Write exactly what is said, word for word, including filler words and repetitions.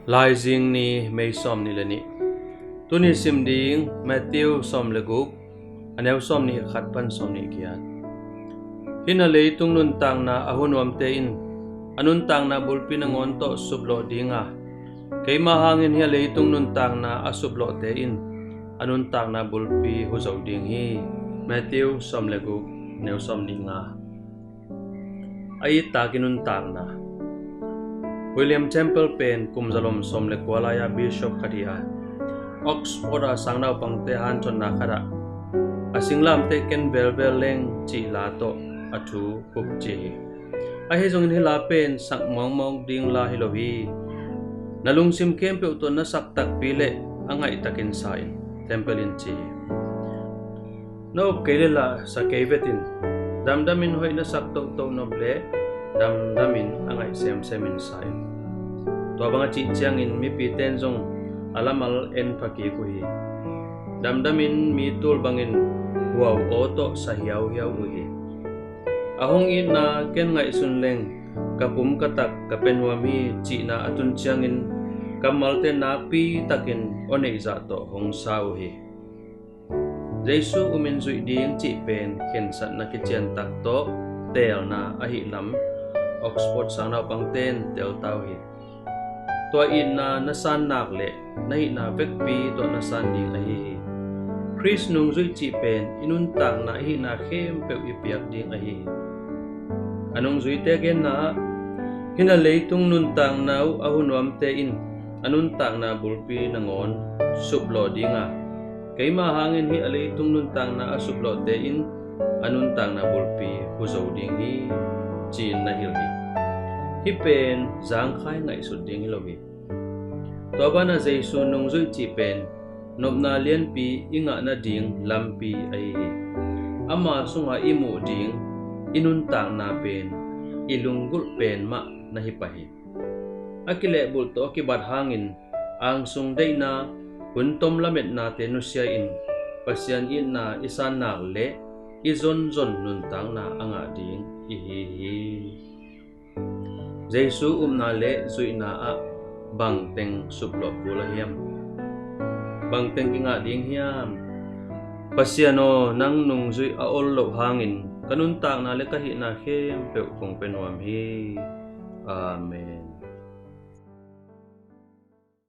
Laizing ni, May sawm nih le nih. Tuni sim ding Matthew sawm le guk, a neu sawm nih khat pan sawm nih giat. Hih na leitung nuntakna a hu nuamte in a nuntakna bulpi nangawn tawh suplawh ding a, keima hangin hih a leitung nuntakna a suplawhte in a nuntakna bulpi hu zo ding hi. Matthew sawm le guk, neu sawm nih nga. A it tak i nuntakna. William Temple pen kum zalom sawm le kua lai-a bishop khat hi a, Oxford a sangnaupangte hanthotna khatah, A Singlamteh Ken Velvel Leng cih la tawh a thu pukci hi. Ahi zongin hih la pen sak mawkmawk ding la hi lo hi. Na lungsim khempeuh tawh na sak takpi leh a ngaihtakin sa in, Temple in ci hi. Na up kei leh lah sa kei vet in. Damdamin hoih na sak tohtoh nop leh damdamin a ngaih semsemin sa in. Tua bang a cih ciangin mipite in zong a lamal en pha kik uh hi. Damdamin mi tul bangin huau aw tawh sa hiauhiau uh hi. A hong itna ken ngaihsun leng ka pum ka tak ka pia nuam hi cihna a tun ciangin kammalte nakpi takin aw neih zah tawh hong sa uh hi. Jesu umin zuih ding cih pen khensatna kiciantak tawh teelna ahih lam Oxford sangnaupangte in telta uh hi. Tua itna na san nak leh na hihna vekpi tawh na san ding ahi hi. Khrist nungzuih cih pen i nuntakna i hihna khempeuh i piak ding ahi hi. A nungzuite genna ah, hih na leitung nuntakna uh a hu nuamte in a nuntakna bulpi nangawn suplawh ding a, keima hangin hih a leitung nuntakna a suplawhte in a nuntakna bulpi hu zo ding hi, ci-in na hilh hi. Hih pen zangkhai ngaihsut ding hi lo hi. Tua banah Jesu nungzuih cih pen nopna lianpi i ngah nading lampi ahi hi. Ama sungah i muh ding i nuntakna pen i lunggulh pen mah na hi pah hi. A kilehbulh tawh a kibat hangin angsung deihna, hun tom lametnate nusia in Pasian itna i san nak leh i zonzon nuntakna a ngah ding i hi hi. Jesu upna le zuihna ah bangteng suplawh kul a hiam? Bangteng kingah ding hiam? Pasian aw, nang nungzuih a ol loh hangin ka nuntakna le ka hihna khempeuh kong pia nuam hi. Amen.